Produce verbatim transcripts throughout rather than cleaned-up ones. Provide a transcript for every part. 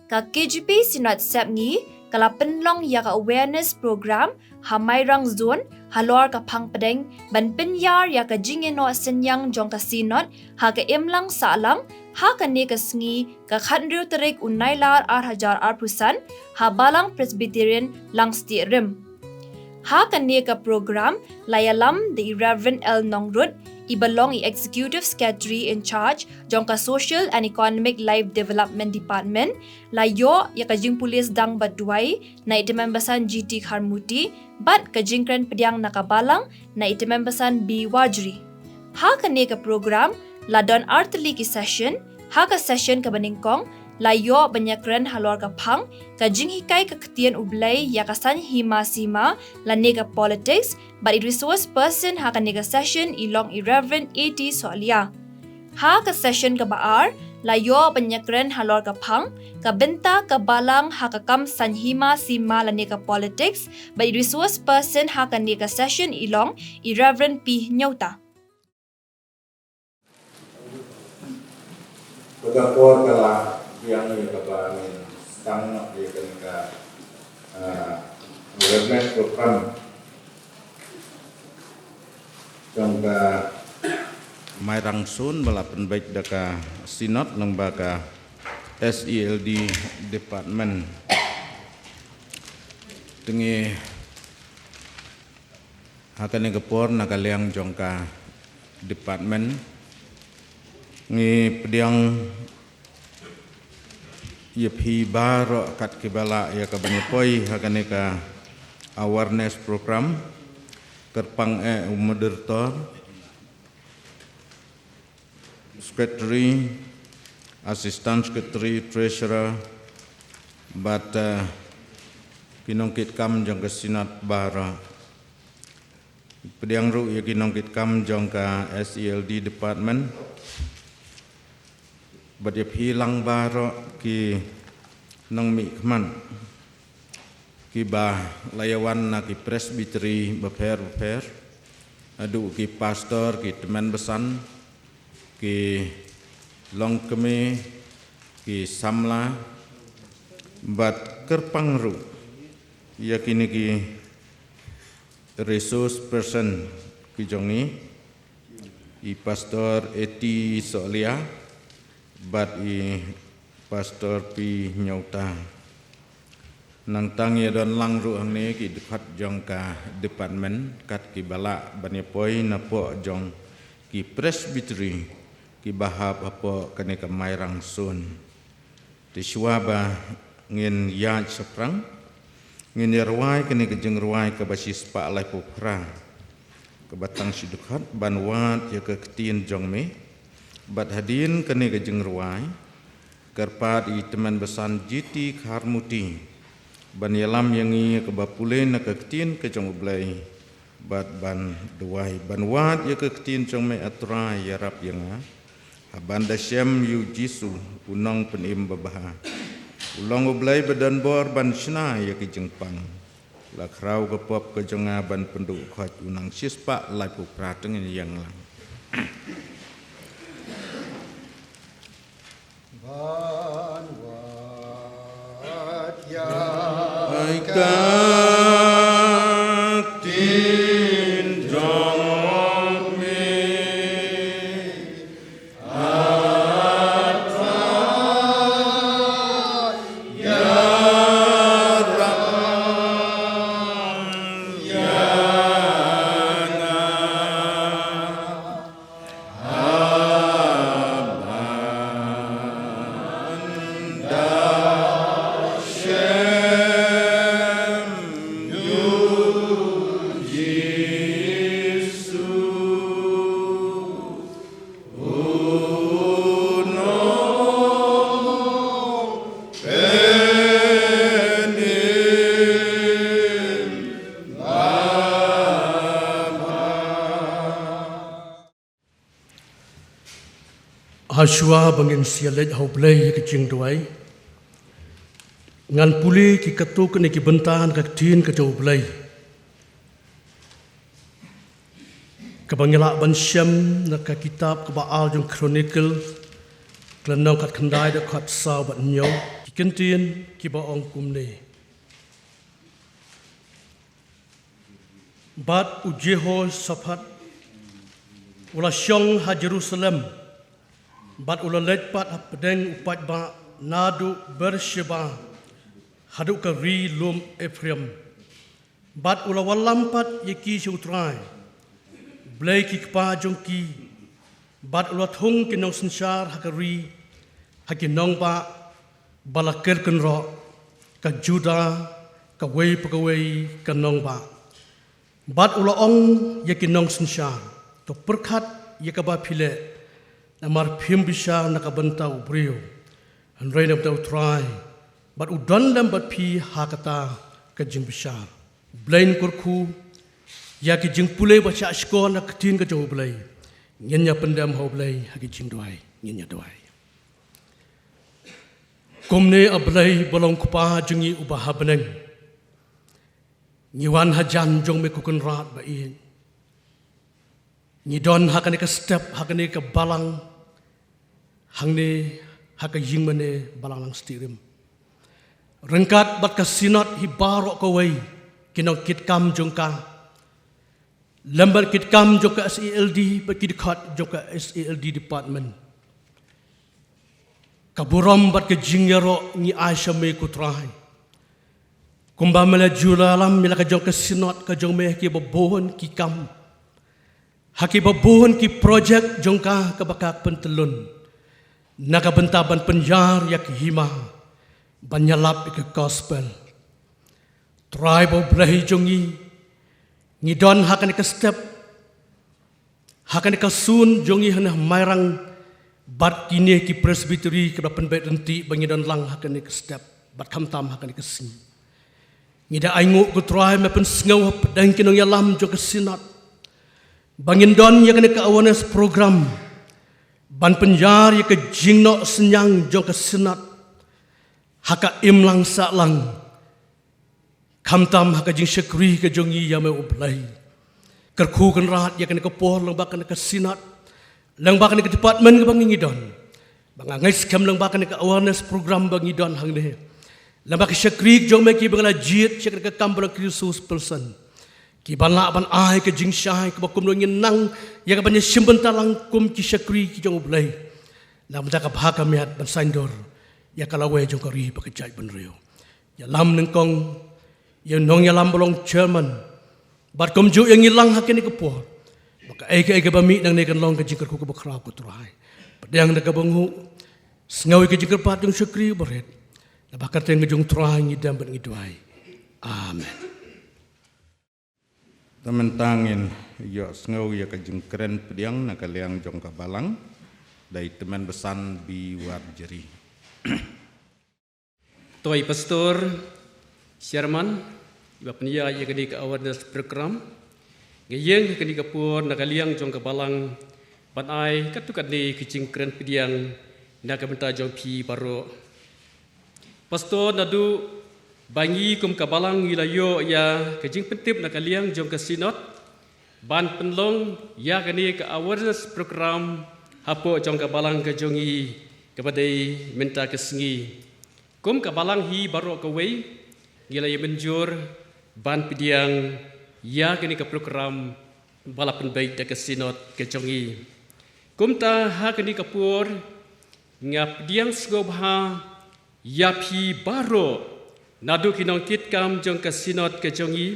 Ka K J P Synod Sepngi ka la pynlong ïa ka awareness program ha Mairang Zone halor ka phang pdeng ban pynïar ïa ka jingïehnoh synñiang jong ka Synod ha ka imlang sahlang ha kane ka sngi ka khathynriew tarik u Nailar ar hajar arphew san ha Balang Presbyterian Langstieh Rim. Ha kane ka program la ïalam da i Reverend L Nongrut, i ba long i Executive Secretary in Charge jong ka Social and Economic Life Development Department, la ïoh ïa ka jingpule sdang bad duwai na i Tymmen Basan G T Kharmuti bad ka jingkren pdiang na ka Balang na i Tymmen Basan B Wajri. Ha kane ka program la don artylli ki session. Ha ka session kaba nyngkong la ïoh ban ïakren halor ka phang ka jinghikai ka ktien U Blei ïa ka saiñ hima sima lane ka politics, bad i resource person ha kane ka session i long i Reverend A T Sohlia. Ha ka session kaba ar la ïoh ban ïakren halor ka phang ka bynta ka Balang ha ka kam saiñ hima sima lane ka politics, bad i resource person ha kane ka session i long i Reverend P Hynñiewta. Ka por ka la biang ïa kaba ngin sdang noh ïa kane ka, ah, awareness program jong ka Mairang Zone ba la pynbeit da ka Synod lyngba ka S E L D Department. Te ngi ha kane ka por na ka liang jong ka department ngi pdiang ïa phi baroh kat kiba lah ïa ka ban ïa poi ha kane ka awareness program. Kyrpang eh u moderator, Secretary, Assistant Secretary, Treasurer, bad, eh, ki nongkitkam jong ka Synod baroh. Pdiang ruh ïa ki nongkitkam jong ka S E L D Department. Bad ïa phi lang baroh ki nongmihkhmat kiba la ïa wan na ki presbytery bapher bapher. Haduh ki pastor, ki tymmen basan, ki longkmie, ki samla, bad kyrpang ruh ïa kine ki resource person ki jong ngi, i Pastor A T Sohlia bad i Pastor P Hynñiewta. Nangta ngi ïa don lang ruh hangne ki dkhot jong ka department kat kiba lah ban ïa poi na poh jong ki presbytery kiba hap hapoh kane ka Mairang Zone. Te shuwa ba ngin ïaid shaphrang, ngin ïa rwai kane ka jingrwai kaba shispah laiphew phra, kaba tang shi dkhot: Ban wad ïa ka ktien jong me. Bad hadien kane ka jingrwai, kyrpad ïa i tymmen basan G T Kharmuti ban ïalam ïa ngi ïa kaba pule na ka ktien ka jong U Blei bad ban duwai. Ban wad ïa ka ktien jong me, A Trai, ïarap ïa nga. Haba nga da shem ïa u Jisu, u nongpynim babha, u long U Blei ba don bor ban shna ïa ki jingpang. La khraw ka pop ka jong nga ban pynduh khoit. U nang shispah laiphew phra. Te ngin ïeng lang. Ban wad ïa ka ktien jong me, A Trai, ïarap ïa nga. Hashwa ba ngin sa ïaleit ha U Blei ïa ka jingduwai, ngan pule ki katto katne ki bynta na ka ktien ka jong U Blei, kaba ngi lah ban shem na ka kitab kaba ar jong Chronicle, ka lynnong khatkhyndai, dkhot saw bad hynñiew. Ki Kyntien kiba ong kumne. Bad u Jehoshaphat u la shong ha Jerusalem, bad u la leit pat ha pdeng u paidbah naduh Beersheba haduh ka ri lum Ephraim. Bad u la wallam pat ïa ki sha U Trai, Blei ki kpa jong ki, bad u la thung ki nongsynshar ha ka ri ha ki nongbah ba la kyrkynroh, ka Juda kawei pa kawei ka nongbah. Bad u la ong ïa ki nongsynshar, to pyrkhat ïa kaba phi leh, namar phim bishar na ka bynta u briew, hynrei na ka bynta U Trai, bad u don lem bad phi ha kata ka jingbishar. Blei un kyrkhu ïa ki jingpule ba shah shkor na ka ktien ka jong U Blei. Ngin ïa pyndem ha U Blei ha ki jingduwai, ngin ïa duwai. Kumne A Blei ba long Kpa jong ngi uba ha bneng, ngi wan hajan jong me Ko Kynrad ba ïeit. Ngi don ha kane ka step, ha kane ka balang, hangne ha ka ïingmane Balang Langstieh Rim, ryngkat bad ka Synod hi baroh kawei, ki nongkitkam jong ka, lem bad kitkam jong ka S E L D, bad ki dkhot jong ka S E L D department. Ka burom bad ka jingïaroh ngi ai sha me Ko Trai. Kumba me la ju ïalam ïa la ka jong ka Synod ka jong me ha kiba bun ki kam, ha kiba bun ki project jong ka kaba ka pyntyllun na ka bynta ban pynïar ïa ka hima ban ïalap ïa ka gospel. Trai ba U Blei jong ngi, ngi don ha kane ka step, ha kane ka sun jong ngi hangne ha Mairang, bad kine ki presbytery kiba pynbeit ryntih ba ngi don lang ha kane ka step, bad khamtam ha kane ka sngi. Ngi da ainguh Ko Trai me pynsngew ha pdeng ki nongïalam jong ka Synod ba ngin don ïa kane ka awareness program ban pynïar ïa ka jingnoh synñiang jong ka Synod ha ka imlang sahlang, khamtam ha ka jingshakri ka jong ngi ïa me U Blei. Kyrkhu Kynrad ïa kane ka por lyngba kane ka Synod, lyngba kane ka department kaba ngi don, ba nga ngeit skhem lyngba kane ka awareness program ba ngi don hangne, lyngba ka shakri ka jong me kiba ngi la jied sha kane ka kam ba long ki resource person, kiban lah ban ai ka jingshai kaba kumno ngin nang ïa kaban ïashim bynta lang kum ki shakri ki jong U Blei, na ka bynta ka bha ka miat ban saiñdur ïa ka lawei jong ka ri bad ka jaitbynriew. Ïalam nyngkong ïa u nongïalam ba long chairman, bad kumjuh ïa ngi lang ha kane ka por, ba kaei kaei kaba mih nangne kan long ka jingkyrkhu kaba khraw Ko Trai. Pdiang da kaba nguh, sngew ïa ka jingkyrpad jong u shakri uba rit. Naba ka kyrteng ka jong U Trai ngi dem bad ngi duwai. Amen. Te mynta ngin ïohsngew ïa ka jingkren pdiang na ka liang jong ka balang da i Tymmen Basan B. Warjri. To i Pastor, Chairman, iba pynïaid ïa kane ka awareness program, nga ïeng ha kane ka por na ka liang jong ka balang ban ai katto katne ka jingkren pdiang na ka bynta jong phi baroh. Pastor, naduh ba ngi kum ka balang ngi la ïoh ïa ka jingpyntip na ka liang jong ka Synod ban pynlong ïa kane ka awareness program hapoh jong ka balang ka jong ngi kaba dei mynta ka sngi. Kum ka balang hi baroh kawei ngi la ïa mynjur ban pdiang ïa kane ka program ba la pynbeit da ka Synod ka jong ngi. Kumta ha kane ka por nga pdiang sngewbha ïa phi baroh, naduh ki nongkitkam jong ka Synod ka jong ngi,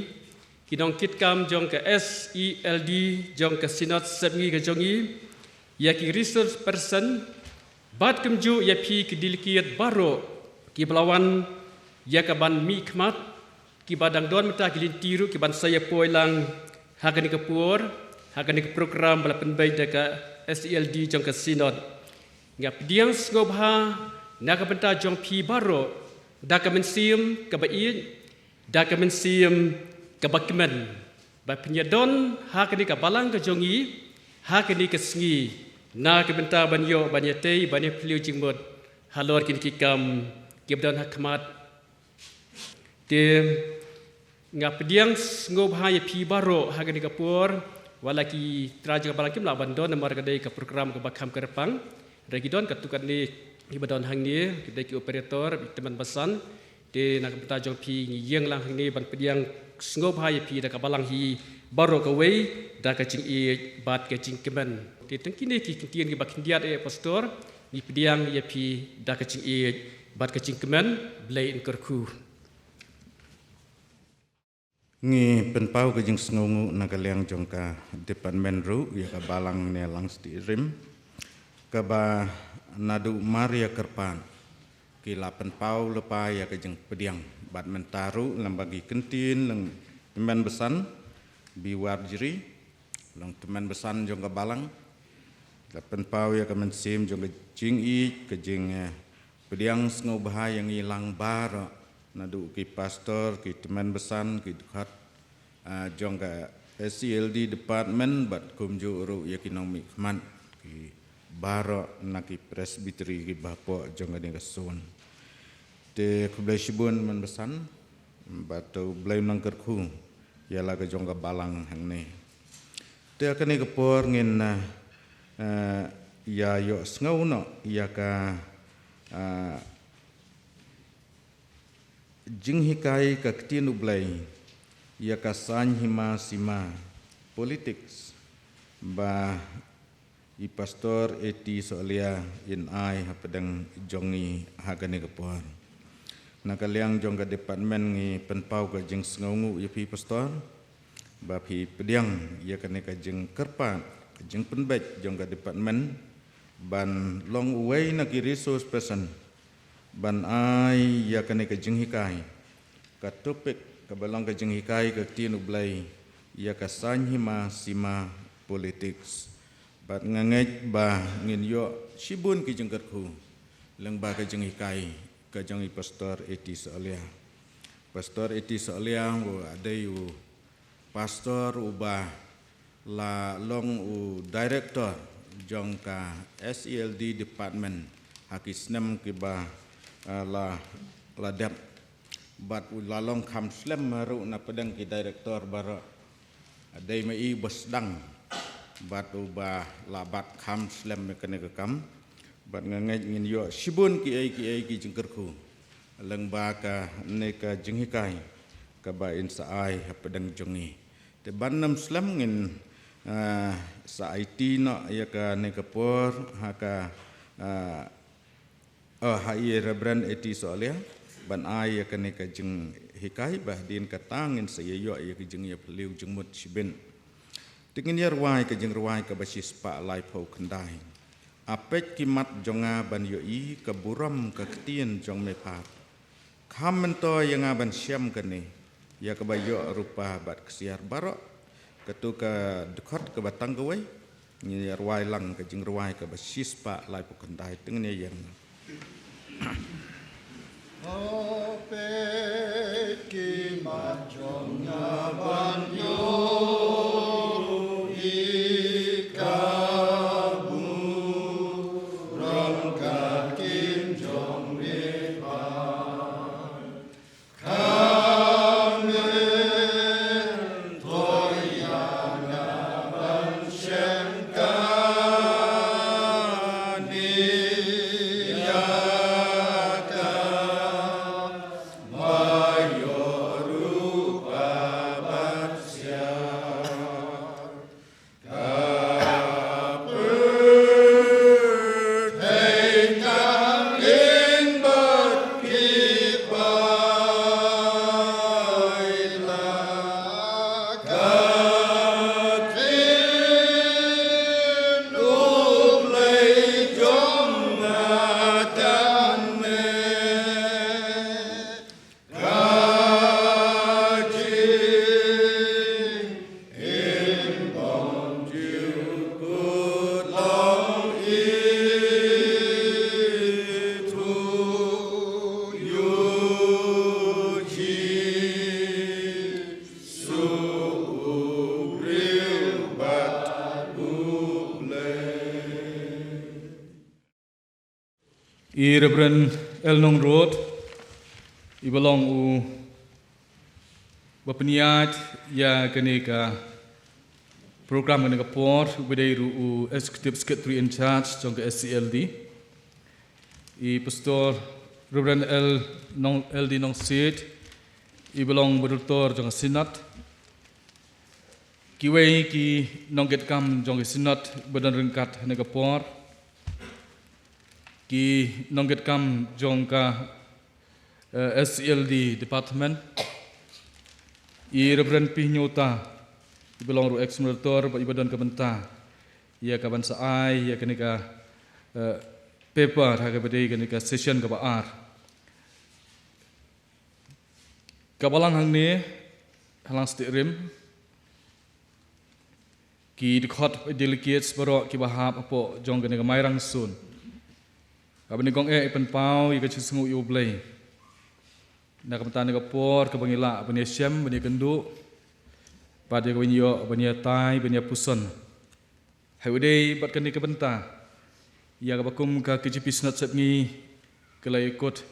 ki nongkitkam jong ka S E L D jong ka Synod sepngi ka jong ngi, ïa ki resource person, bad kumjuh ïa phi ki delegate baroh kiba la wan ïa kaban mihkhmat, kiba dang don mynta ki lynti ruh kiban sa ïa poi lang ha kane ka por, ha kane ka program ba la pynbeit da ka S E L D jong ka Synod. Nga pdiang sngewbha na ka bynta jong phi baroh, da ka mynsiem kaba ïeit, da ka mynsiem kaba kmen, ba phin ïa don ha kane ka balang ka jong ngi ha kane ka sngi, na ka bynta ban ïoh ban ïatei ban ïaphylliew jingmut halor kine ki kam kiba don ha khmat. Te nga pdiang sngewbha ïa phi baroh ha kane ka por, wat la ki trai jong ka balang kim lah ban don namar ka dei ka program kaba kham kyrpang, hynrei ki don katto katne Kiba don hangne ki dei ki operator, ki tymmen basan. Te na ka bynta jong phi ngi ïeng lang hangne ban pdiang sngewbha ïa phi da ka balang hi baroh kawei da ka jingïeit bad ka jingkmen. Te tang kine ki kyntien kiba khyndiat, eh pastor, ngi pdiang ïa phi da ka jingïeit bad ka jingkmen. Blei un kyrkhu. Ngi pynpaw ka jingsngewnguh na ka liang jong ka department ruh ïa ka balang ne Langstieh Rim, kaba naduh mar ïa kyrpad ki la pynpaw lypa ïa ka jingpdiang. Bad mynta ruh lem bad ki kyntien lem tymmen basan, Biwar Jri, long tymmen basan jong ka balang, la pynpaw ïa ka mynsiem jong ka jingïeit, ka jing, eh, pdiang sngewbha ïa ngi lang baroh, naduh ki pastor, ki tymmen basan, ki dkhot, ah, jong ka S E L D department, bad kumjuh ruh ïa ki nongmihkhmat, ki baroh na ki presbytery kiba hapoh jong kane ka zone. Te khublei shibun tymmen basan, bad to Blei un nang kyrkhu ïa la ka jong ka balang hangne. Te kane ka por ngin, ah, ah, ïa ïohsngew noh ïa ka, ah, jinghikai ka ktien U Blei ïa ka saiñ hima sima, politics, ba i pastor A T Sohlia in ai hapdeng jong ngi ha kane ka por. Na ka liang jong ka department ngi pynpaw ka jingsngewnguh ïa phi pastor, ba phi pdiang ïa kane ka jingkyrpad, ka jingpynbeit jong ka department, ban long uwei na ki resource person ban ai ïa kane ka jinghikai, ka topic kaba long ka jinghikai ka ktien U Blei ïa ka saiñ hima sima, politics. Bad nga ngeit ba ngin ïoh shibun ki jingkyrkhu lyngba ka jinghikai ka jong i pastor A T Sohlia. Pastor A T Sohlia u dei u pastor uba la long u director jong ka S E L D department ha ki snem kiba, eh, la, la dep. Bad u la long kham slem ruh na pdeng ki director baroh. Dei ma i ba sdang bad uba la bat kham slem ïa kane ka kam. Bad nga ngeit ngin ïoh shibun kiei kiei ki jingkyrkhu lyngba kane ka jinghikai kaba in sa ai hapdeng jong ngi. Te ban nym slem ngin, ah, sa aiti noh ïa kane ka por ha ka, ah, oh, ha i Reverend A T Sohlia ban ai ïa kane ka jinghikai, ba hadien kata ngin sa ïa ïoh ïa ka jingïaphylliew jingmut shibit. Te ngin ïa rwai ka jingrwai kaba shispah laiphew khyndai. A peit ki mat jong nga ban ïohi ka burom ka ktien jong me phar. Kham myntoi ïa nga ban shem kane, ïa kaba ïoh rupa bad ksiar baroh. Kato ka dkhot kaba tang kawei. Ngin ïa rwai lang ka jingrwai kaba shispah laiphew khyndai, te ngin ïa ïeng. A peit ki mat jong nga ban ïohi ka burom ka ktien jong me phar. Ka myntoi ïa nga ban shem kane ïa ka, ba ïoh rupa bad ksiar. I Reverend L Nongrot, i ba long u ba pynïaid ïa kane ka program kane ka por, u ba dei ruh u Executive Secretary in Charge jong ka S E L D. I Pastor Reverend L. Nong, L D Nongsiej, i ba long Moderator jong ka Synod. Kiwei ki nongkitkam jong ka Synod ba don ryngkat ha kane ka por. Ki nongkitkam jong ka, eh, S E L D Department. I Reverend P. Hynñiewta, i ba long ruh ex-Moderator, bad i ba don ka bynta ïa ka ban sa ai ïa kane ka, eh, paper ha kaba dei kane ka session kaba ar. Ka Balang hangne ha Langstieh Rim, ki dkhot, delegates baroh kiba hap hapoh jong kane ka Mairang Zone. Kaba nyngkong eh, i pynpaw ïa ka jingsngewnguh ïa U Blei na ka bynta kane ka por kaba ngi lah ban ïashem, ban ïakynduh, bad ïa kaba ngi ïoh ban ïatai, ban ïapuson. Hynrei bad kane ka bynta, ïa kaba kum ka K J P Synod Sepngi ka la ïakut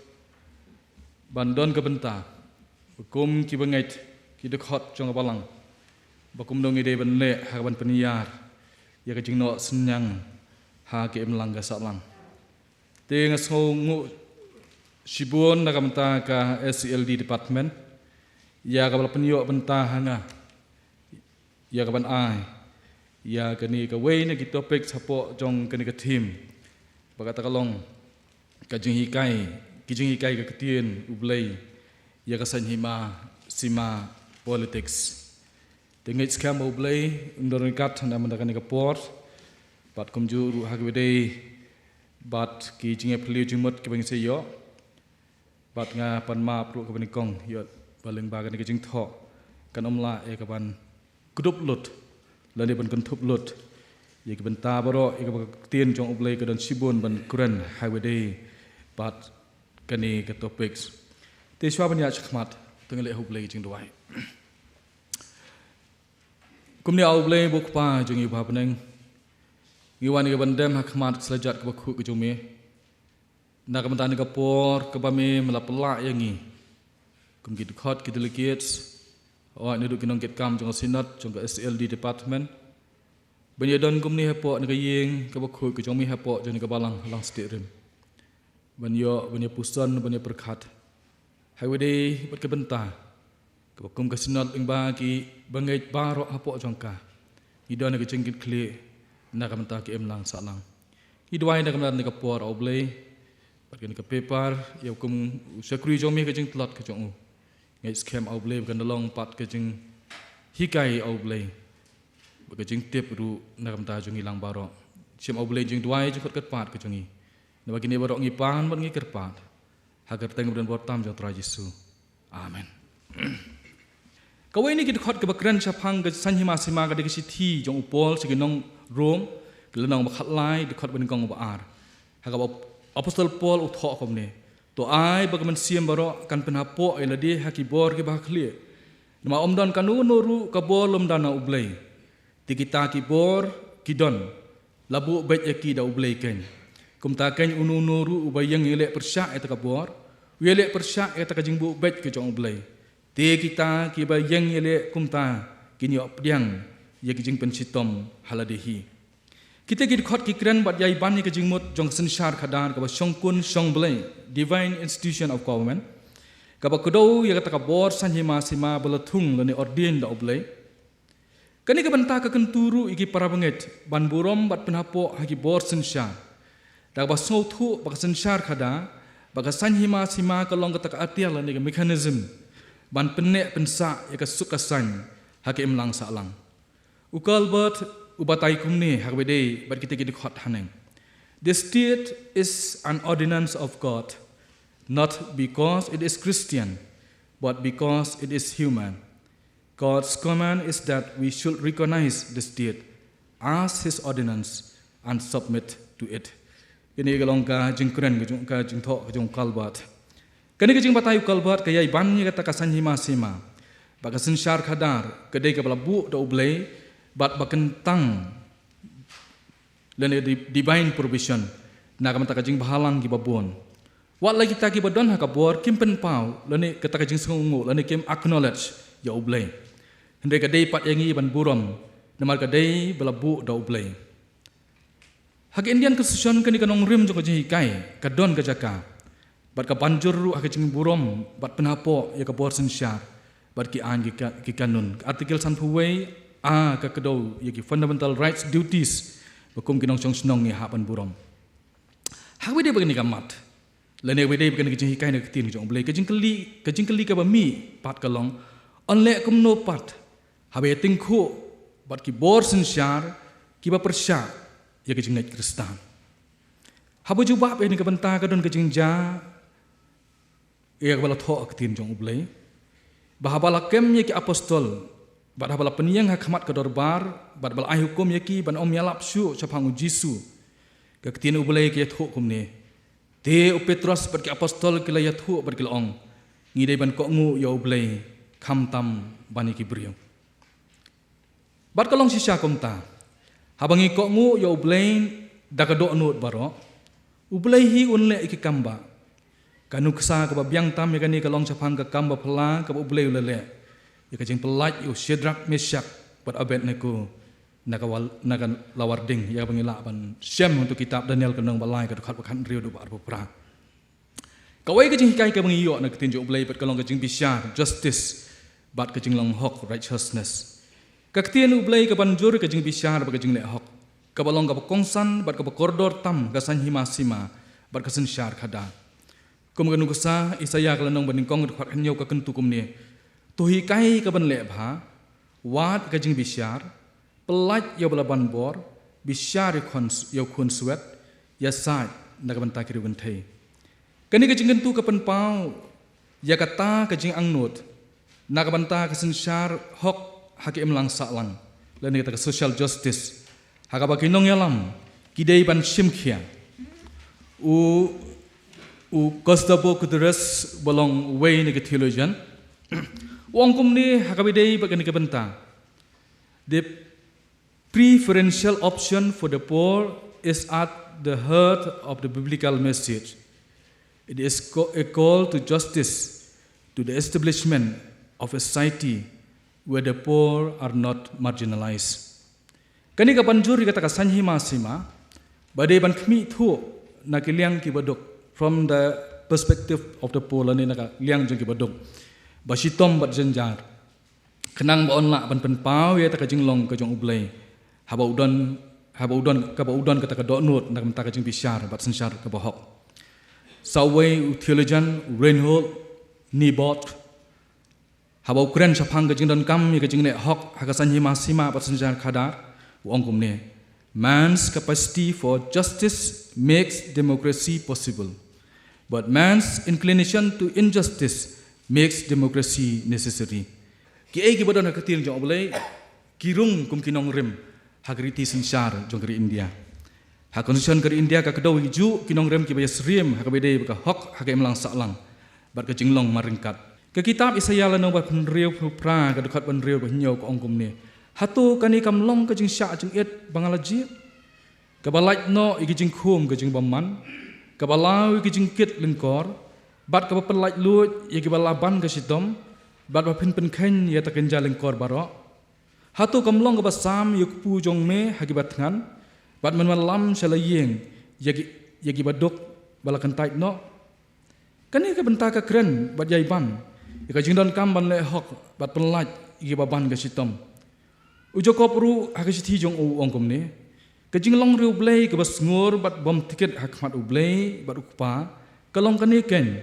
ban don ka bynta ba kum ki bangeit, ki dkhot jong ka Balang, ba kumno ngi dei ban leh ha kaban pynïar ïa ka jingnoh synñiang ha ka imlang ka sahlang. Te nga sngewnguh shibun na ka bynta ka S E L D Department ïa kaba la pynïoh bynta ha nga ïa kaban ai ïa kane kawei na ki topic hapoh jong kane ka theme, ba kata ka long ka jinghikai, ki jinghikai ka Ktien U Blei ïa ka saiñ hima sima, politics. Te ngeit skhem ba U Blei un don ryngkat na ka bynta kane ka por, bad kumjuh ruh ha kaba dei bad ki jingïapyllun jingmut kiba ngi sa ïoh. Bad nga pan map ruh kaba nyngkong, ïoh ba lyngba kane ka jingthoh kan ym lah ïa kaban kdup lut lane ban kynthup lut ïa ki bynta baroh ïa kaba ka Ktien jong U Blei ka don shibun ban kren ha kaba dei bad kane ka topic. Te shuwa ban ïaid shakhmat, to ngin leh ha U Blei ka jingduwai. Kumne, A U Blei, U Kpa jong ngi uba ha bneng, ngi wan ïa kaban dem ha khmat ka slajat kaba khuid ka jong me na ka bynta kane ka por kaba me, me la pynlah ïa ngi kum ki dkhot, ki delegates, hooid, naduh ki nongkitkam jong ka Synod, jong ka S E L D Department, ban ïadon kumne hapoh kane ka ïing kaba khuid ka jong me, hapoh jong kane ka Balang ha Langstieh Rim, ban ïoh, ban ïapuson, ban ïapyrkhat ha kaba dei bad ka bynta kaba kum ka Synod lyngba ki bangeit baroh hapoh jong ka, ngi don ha ka jingkitkhlieh na ka bynta ka imlang sahlang. Ngi duwai na ka bynta kane ka por, A U Blei, bad kane ka paper, ïa kum u shakri jong me, ka jingtlot ka jong u. Ngeit skhem, A U Blei, ba kan da long pat ka jinghikai, A U Blei, bad ka jingtip ruh na ka bynta jong ngi lang baroh. Shim, A U Blei, jingduwai jingkyrpad ka jong ngi, naba kine baroh ngi pan bad ngi kyrpad ha ka kyrteng kaba donbor tam jong U Trai Jisu. Amen. Kawei na ki dkhot kaba kren shaphang ka saiñ hima sima ka dei ka shithi jong u Paul sha ki nong Rom, ka lynnong ba khatlai, dkhot ba nyngkong, ba ar. Ha kaba Apostol Paul u thoh kumne: To ai ba ka mynsiem baroh kan pynhapoh ïa lade ha ki bor kiba ha khlieh. Namar ym don kano kano ruh ka bor lymda na U Blei. Te kita ki bor ki don, la buh beit ïa ki da U Blei keiñ. Kumta keiñ, uno uno ruh uba ïeng ïaleh pyrshah ïa kata ka bor, u ïaleh pyrshah ïa kata ka jingbuh beit ka jong U Blei. Te kita kiba ïeng ïaleh kumta kin ïoh pdiang ïa ki jingpynshitom ha lade hi. Kita ki dkhot ki kren bad ïai ban ïa ka jingmut jong ka synshar khadar kaba shongkun shongblei, divine institution of government, kaba kdew ïa kata ka bor saiñ hima sima ba la thung lane ordain da U Blei. Kane ka bynta ka kyntu ruh ïa ki para bangeit ban burom bad pynhapoh ha ki bor synshar, da kaba sngewthuh ba ka synshar khadar, ba ka saiñ hima sima ka long kata ka atiar lane ka mechanism ban pynneh pynsah ïa ka suk ka saiñ ha ka imlang sahlang. U Calvert u batai kumne ha kaba dei bad kita ki dkhot haneng: The state is an ordinance of God, not because it is Christian, but because it is human. God's command is that we should recognize the state as his ordinance and submit to it. Kane ka long ka jingkren ka jong, ka jingthoh ka jong u Calvert. Kane ka jingbatai u Calvert ka ïai ban ïa kata ka saiñ hima sima ba ka synshar khadar ka dei kaba la buh da U Blei bad ba kyntang lane di-, divine provision na ka bynta ka jingbhalang kiba bun. Wat la kita kiba don ha ka bor kim pynpaw lane kata ka jingsngewnguh lane kim acknowledge ïa U Blei, hynrei ka dei pat ïa ngi ban burom, namar ka dei ba la buh da U Blei. Ha ka Indian Constitution, kane ka nongrim jong ka jinghikai ka don ka jaka bad ka ban jur ruh ha ka jingburom bad pynhapoh ïa ka bor synshar bad ki aiñ ki ka-, ki kanun. Ka Article sanphew wei A ka kdew ïa ki fundamental rights, duties ba kum ki nongshong shnong ngi hap ban burom. Ha kaba ïadei bad kane ka mat, lane kaba ïadei bad kane ka jinghikai na ka ktien ka jong U Blei, ka jingkylli, ka jingkylli kaba mih pat ka long, yn leh kumno pat haba ïatyngkhuh bad ki bor synshar kiba pyrshah ïa ka jingngeit Khristan? Haba jubab ïa kane ka bynta ka don ka jingjia ïa kaba la thoh ha ka ktien jong U Blei, ba haba la kem ïa ki apostol bad haba la pynïeng ha khmat ka dorbar bad ba la ai hukum ïa ki ban ym ïalap shuh shaphang U Jisu, ka ktien U Blei ka ïathuh kumne: Te u Petros bad ki apostol ki la ïathuh bad ki la ong, ngi dei ban kohnguh ïa U Blei, khamtam ban ïa ki briew. Bad ka long shisha kumta, haba ngi kohnguh ïa U Blei da ka dohnud baroh, U Blei hi un leh ïa ki kam ba. Ka nuksa kaba biang tam ïa kane ka long shaphang ka kam ba phylla kaba U Blei u la leh ïa ka jingpyllait ïa u Shadrak, Meshak bad Abednego na ka wal-, na ka lawar ding, ïa kaba ngi lah ban shem hangto kitab Daniel ka lynnong ba lai ka dkhot ba khathynriew haduh ba arphew phra. Kawei ka jinghikai kaba ngi ïoh na ka ktien jong U Blei bad ka long ka jingbishar, justice, bad ka jinglong hok, righteousness. Ka ktien U Blei ka ban jur ka jingbishar bad ka jingleh hok, kaba long kaba kongsan bad kaba kordor tam ha ka saiñ hima sima bad ka synshar khadar. Kum ka nuksa Isaïah ka lynnong ba nyngkong ka dkhot hynñiew ka kyntu kumne: To hikai ka ban leh bha, wad ka jingbishar, pyllait ïa uba la ban bor, bishar ïa u khun, ïa u khun swet, ïasaid na ka bynta ki riewkynthei. Kane ka jingkyntu ka pynpaw ïa kata ka jingangnud na ka bynta ka synshar hok ha ka imlang sahlang, lane kata ka social justice, ha kaba ki nongïalam ki dei ban shim khia. U, u Gustavo Gutierrez ba long uwei na ki theologian, u ong kumne ha kaba ïadei bad kane ka bynta: The preferential option for the poor is at the heart of the biblical message. It is co-, a call to justice, to the establishment of a society where the poor are not marginalized. Kane ka ban jur ïa kata ka saiñ hima sima ba dei ban khmih thuh na ki liang kiba duk, from the perspective of the poor, lane na ka liang jong kiba duk, ba shitom bad jynjar, khnang ba yn lah ban pynpaw ïa kata ka jinglong ka jong U Blei, haba u don, haba u don, kaba u don kata ka dohnud na ka bynta ka jingbishar bad synshar kaba hok. Sa uwei u theologian Reinhold Niebuhr, haba u kren shaphang ka jingdonkam ïa ka jingleh hok ha ka saiñ hima sima bad synshar khadar, u ong kumne: Man's capacity for justice makes democracy possible, but man's inclination to injustice makes democracy necessary. Kiei kiba don ha ka ktien jong U Blei ki rung kum ki nongrim ha ka riti synshar jong ka ri India. Ha ka Constitution ka ri India ka kdew hi juh ki nongrim kiba ïasyriem ha kaba ïadei bad ka hok ha ka imlang sahlang bad ka jinglong marryngkat. Ka kitab Isaïah lynnong ba hynriewphew phra ka dkhot ba hynriew bad hynñiew ka ong kumne: Hato kane kam long ka jingshah jingit ba nga la jied, kaba lait noh ïa ki jingkhum ka jingbymman, kaba law ïa ki jingkit lyngkor, bad kaba pynlait luid ïa kiba la ban ka shitom, bad ba phin pynkheiñ ïa kata ka kynja lyngkor baroh? Hato kam long kaba sam ïa u kpu jong me ha kiba thngan, bad men wallam sha la ïing ïa ki, ïa kiba duk ba la kyntait noh? Kane ka bynta ka kren bad ïai ban ïa ka jingdonkam ban leh hok bad pynlait ïa kiba ban ka shitom. U Jakob ruh ha ka shithi jong u u ong kumne: Ka jinglong riewblei, ïa kaba sngur bad bymtiket ha khmat U Blei bad U Kpa, ka long kane keiñ: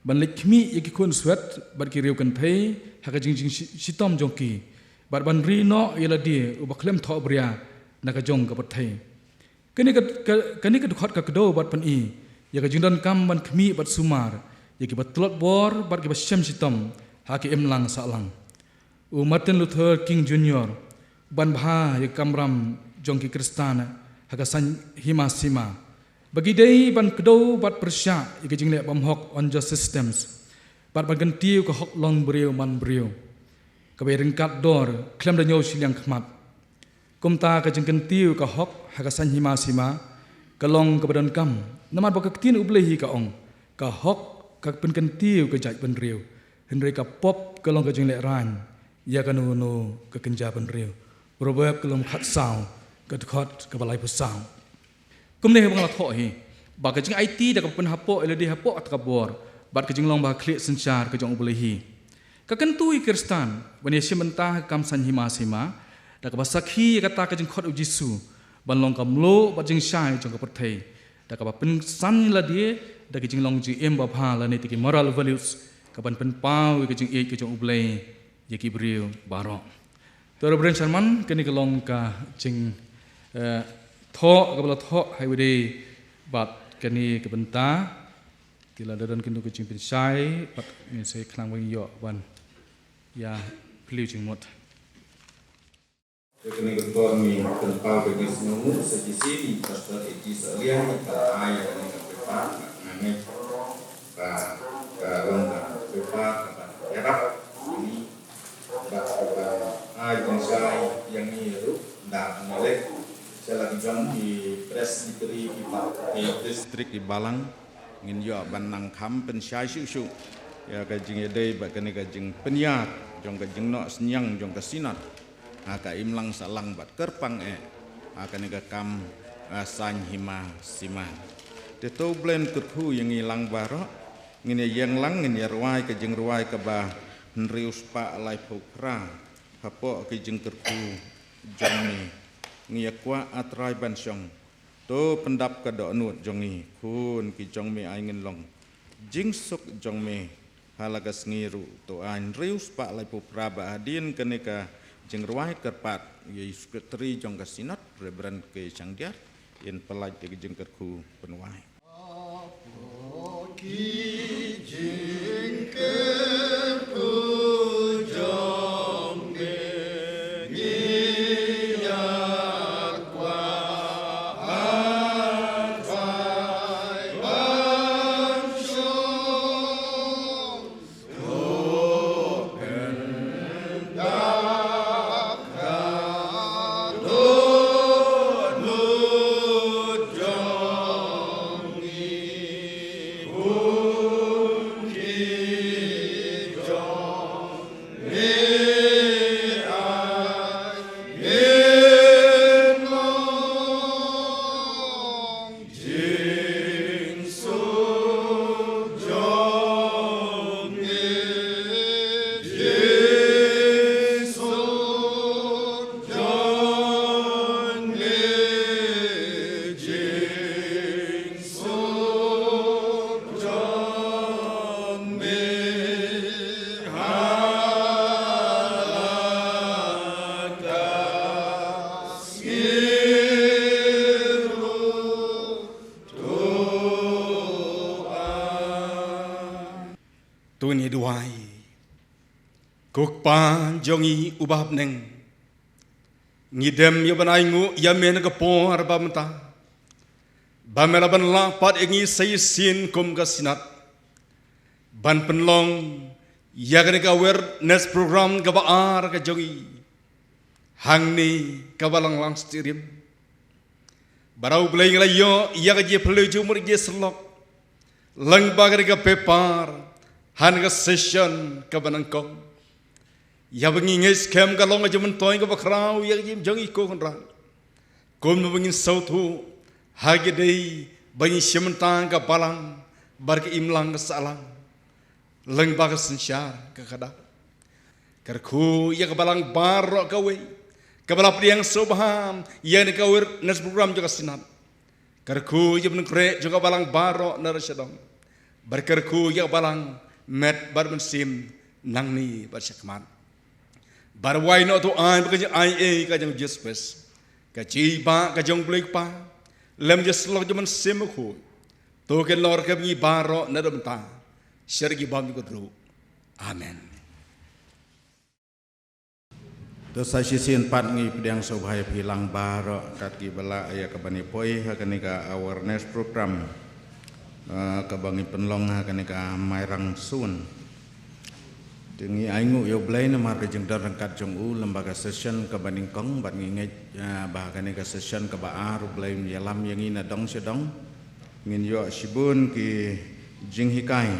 ban leit khmih ïa ki khun swet bad ki riewkynthei ha ka jingjing shi-, shitom jong ki, bad ban ri noh ïa lade uba khlem thohbria na ka jong ka pyrthei. Kane ka, ka, kane ka dkhot ka kdew bad pyni ïa ka jingdonkam ban khmih bad sumar ïa kiba tlot bor bad kiba shem shitom ha ka imlang sahlang. U Martin Luther King Junior u ban bha ïa ka kamram jong ki Khristan ha ka saiñ hima sima, ba ki dei ban kdew bad pyrshah ïa ka jingleh bymhok, unjust systems, bad ban kyntiew ka hok long briew man briew, kaba ïaryngkat dor khlem da ñiew shiliang khmat. Kumta ka jingkyntiew ka hok ha ka saiñ hima sima ka long kaba donkam, namar ba ka ktien U Blei hi ka ong, ka hok ka pynkyntiew ka jaitbynriew, hynrei ka pop ka long ka jinglehrain ïa kano kano ka kynja bynriew. Proverb ka lynnong khatsaw ka dkhot kaba laiphew saw. Kumne hi ba nga la thoh hi ba ka jingaiti da kaba pynhapoh ïa lade hapoh kata ka bor bad ka jinglong ba khlieh synshar ka jong U Blei hi. Ka kyntu ïa ki Khristan ban ïashim bynta ha ka kam saiñ hima sima da kaba sakhi ïa kata ka jingkhot U Jisu ban long ka mluh bad jingshai jong ka pyrthei da kaba pynsan ïa lade da ki jinglong jingim babha lane da ki moral values kaban pynpaw ïa ka jingïeit ka jong U Blei ïa ki briew baroh. To Reverend Sherman, kane ka long ka jing, eh, thoh kaba la thoh ha kaba ïadei bad kane ka bynta. Te lada don kano ka jingpynshai bad ngin sa ïa khnang ban ïoh ban ïa phylliew jingmut. Te kane ka por ngi pynpaw ka jingsngewnguh sa shisien ïa i Pastor A T Saliang ba la ai ïa kane ka paper, nga ngeit ba ka long ka paper kaba ïarap ïa ngi bad kaba ai pynshai ïa ngi ruh da kane leh sha la ki jong ki Presbytery ki ba ki district ki balang. Ngin ïoh ban nang kham pynshai shuh shuh ïa ka jingïadei bad kane ka jingpynïar jong ka jingnoh synñiang jong ka Synod ha ka imlang sahlang bad kyrpang eh ha kane ka kam, ah, saiñ hima sima. Te to U Blei un kyrkhu ïa ngi lang baroh. Ngin ïa ïeng lang, ngin ïa rwai ka jingrwai kaba hynriew spah laiphew phra hapoh ka jingkyrkhu jong me. Ngi ïa kwah, A Trai, ban shong. To pyndap ka dohnud jong ngi, khun ki jong me ai ngin long jingsuk jong me ha la ka sngi ruh. To ai hynriew spah laiphew phra ba hadien kane ka jingrwai kyrpad ïa i Secretary jong ka Synod, Reverend K Shangdiar, in pyllait ïa ka jingkyrkhu pynwai. To ngin ïa duwai. Ko Kpa jong ngi uba ha bneng, ngi dem ïa ban ainguh ïa me na ka por ba mynta ba me la ban lah pat ïa ngi sa shisien kum ka Synod ban pynlong ïa kane ka awareness program kaba ar ka jong ngi hangne kaba lang lang syriem. Bad A Blei, ngi la ïoh ïa ka jingphylliew jingmut, ka jingsyllok lyngba kane ka paper ha kane ka session kaba nyngkong. Ïa ba ngi ngeit skhem ka long ka jingmyntoi kaba khraw ïa ka jingim jong ngi, ko Kynrad. Kumno ba ngin sngewthuh ha ki dei ba ngin shim bynta ka balang bad ka imlang ka sahlang lyngba ka synshar ka khadar. Kyrkhu ïa ka balang baroh kawei kaba la pdiang sngewbha ïa kane ka awareness program jong ka Synod. Kyrkhu ïa ka jingkyrkhu jong ka balang baroh na ka shnong. Bad kyrkhu ïa ka balang met bad mynsiem nangne bad shakhmat. Bad wai noh, to ai ba ka jingaiei ka jong U Jisu Khrist, ka jingïeit ka jong U Blei Kpa, lem jingsyllok jong U Mynsiem Bakhuid, to kin long ryngkat bad ngi baroh naduh mynta sha ki bymjukut ruh. Amen. To sa shisien pat ngi pdiang sngewbha ïa phi lang baroh kat kiba lah ïa ka ban ïa poi ha kane ka awareness program, eh, kaba ngi pynlong ha kane ka Mairang Sun. Te ngi ainguh ïa U Blei namar ka jingdon ryngkat jong u lyngba ka session kaba nyngkong, bad ngi ngeit, eh, ba ha kane ka session kaba ar U Blei un ïalam ïa ngi na dong sha dong. Ngin ïoh shibun ki jinghikai,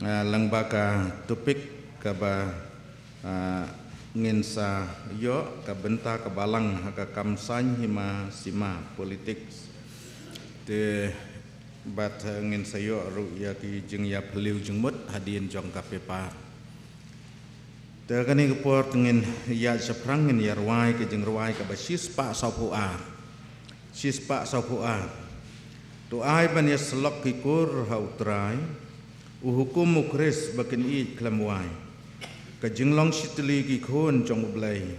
eh, lyngba ka topic kaba, eh, ngin sa ïoh, ka bynta ka balang ha ka kam saiñ hima sima, politics. Te bad ngin sa ïoh ruh ïa ki jingïaphylliew jingmut hadien jong ka paper. Te kane ka por te ngin ïa shaphrang ngin ïa rwai ka jingrwai kaba shispah sawphew ar. Shispah sawphew ar. To ai ban ïasyllok ki kur ha U Trai, u hukum U Khrist ba kin ïeit khlem wai. Ka jinglong shitylli ki khun jong U Blei.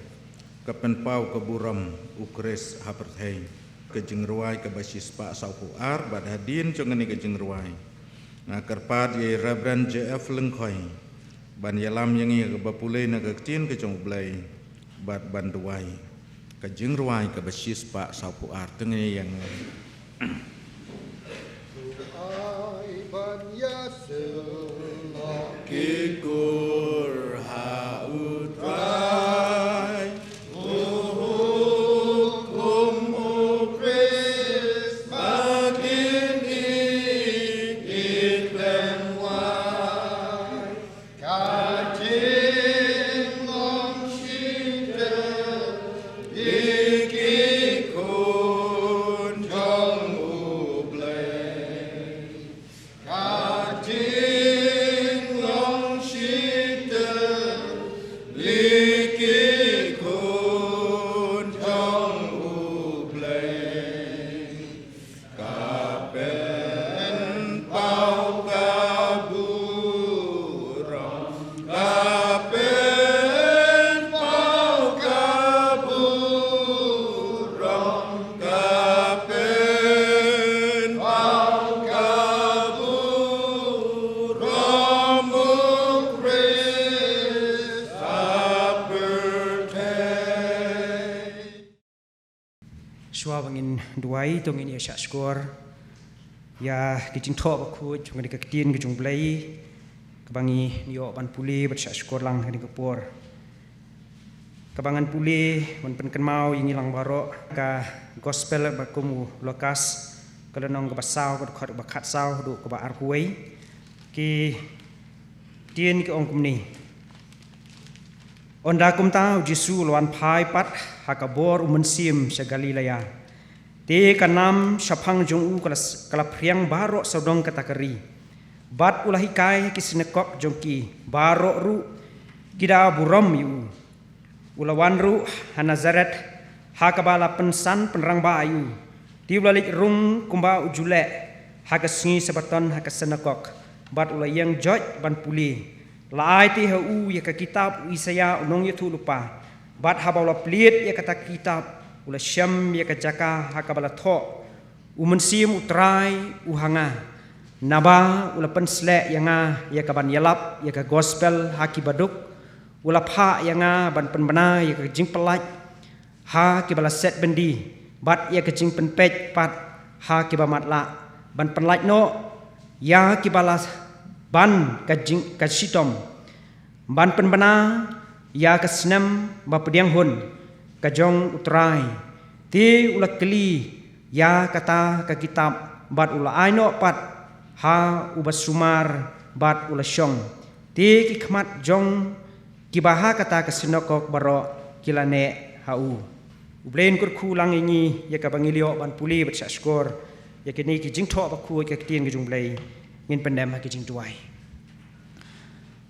Ka pynpaw ka burom U Khrist ha pyrthei. Ka jingrwai kaba shispah sawphew ar bad hadien jong kane ka jingrwai, nga kyrpad ïa i Reverend J F Lyngkhoi ban ïalam ïa ngi ha kaba pule na ka ktien ka jong U Blei bad ban duwai. Ka jingrwai kaba shispah sawphew ar, te ngin ïa ngi. Ai ban ïasyllok ki kur ha U Trai. U hukum U Khrist ba kin ïeit khlem wai. Ka jinglong shitylli ki khun jong U Blei. Ka jinglong shitylli ki khun jong U Blei. Ka pynpaw ka burom. Ka pynpaw ka burom. Ka pynpaw ka burom U Khrist ha pyrthei. Shuwa ba ngin duwai, to ngin ïa shah shkor ïa ki jingthoh bakhuid jong kane ka ktien ka jong U Blei kaba ngi ïoh ban pule bad shah shkor lang ha kane ka por. Kaba ngan pule ban pynkynmaw ïa ngi lang baroh ka Gospel ba kum u Lukas, ka lynnong kaba saw, ka dkhot kaba khatsaw haduh kaba arphew wei. Ki ktien ki ong kumne. Ynda kumta U Jisu u la wan phai pat ha ka bor U Mynsiem sha Galilea. Te ka nam shaphang jong u ka la, ka la phriang baroh sawdong kata ka ri. Bad u la hikai ha ki synagog jong ki, baroh ruh ki da burom ïa u. U la wan ruh ha Nasaret, ha kaba la pynsan pynrangbah ïa u. Te u la leit rung kumba u ju leh ha ka sngi Sabbaton ha ka synagog. Bad u la ïeng joit ban pule. La ai te ha u ïa ka kitab u Isaïah u nongïathuhlypa. Bad haba u la plied ïa kata ka kitab, u la shem ïa ka jaka ha kaba la thoh U Mynsiem U Trai u ha nga. Naba u la pynsleh ïa nga ïa ka ban ïalap ïa ka Gospel ha ki baduk. U la phah ïa nga ban pynbna ïa ka jingpyllait ha kiba la set byndi, bad ïa ka jingpynpeit pat ha kiba matlah, ban pynlait noh ïa kiba la ban ka jing, ka shitom, ban pynbna ïa ka snem ba pdiang hun ka jong U Trai. Te u la kylli ïa kata ka kitab bad u la ai noh pat ha uba sumar bad u la shong. Te ki khmat jong kiba ha kata ka synagog baroh ki la neh ha u. U Blei un kyrkhu lang ïa ngi ïa kaba ngi la ïoh ban pule bad shah shkor ïa kine ki jingthoh bakhuid ka ktien ka jong U Blei. Ngin pyndem ha ki jingduwai.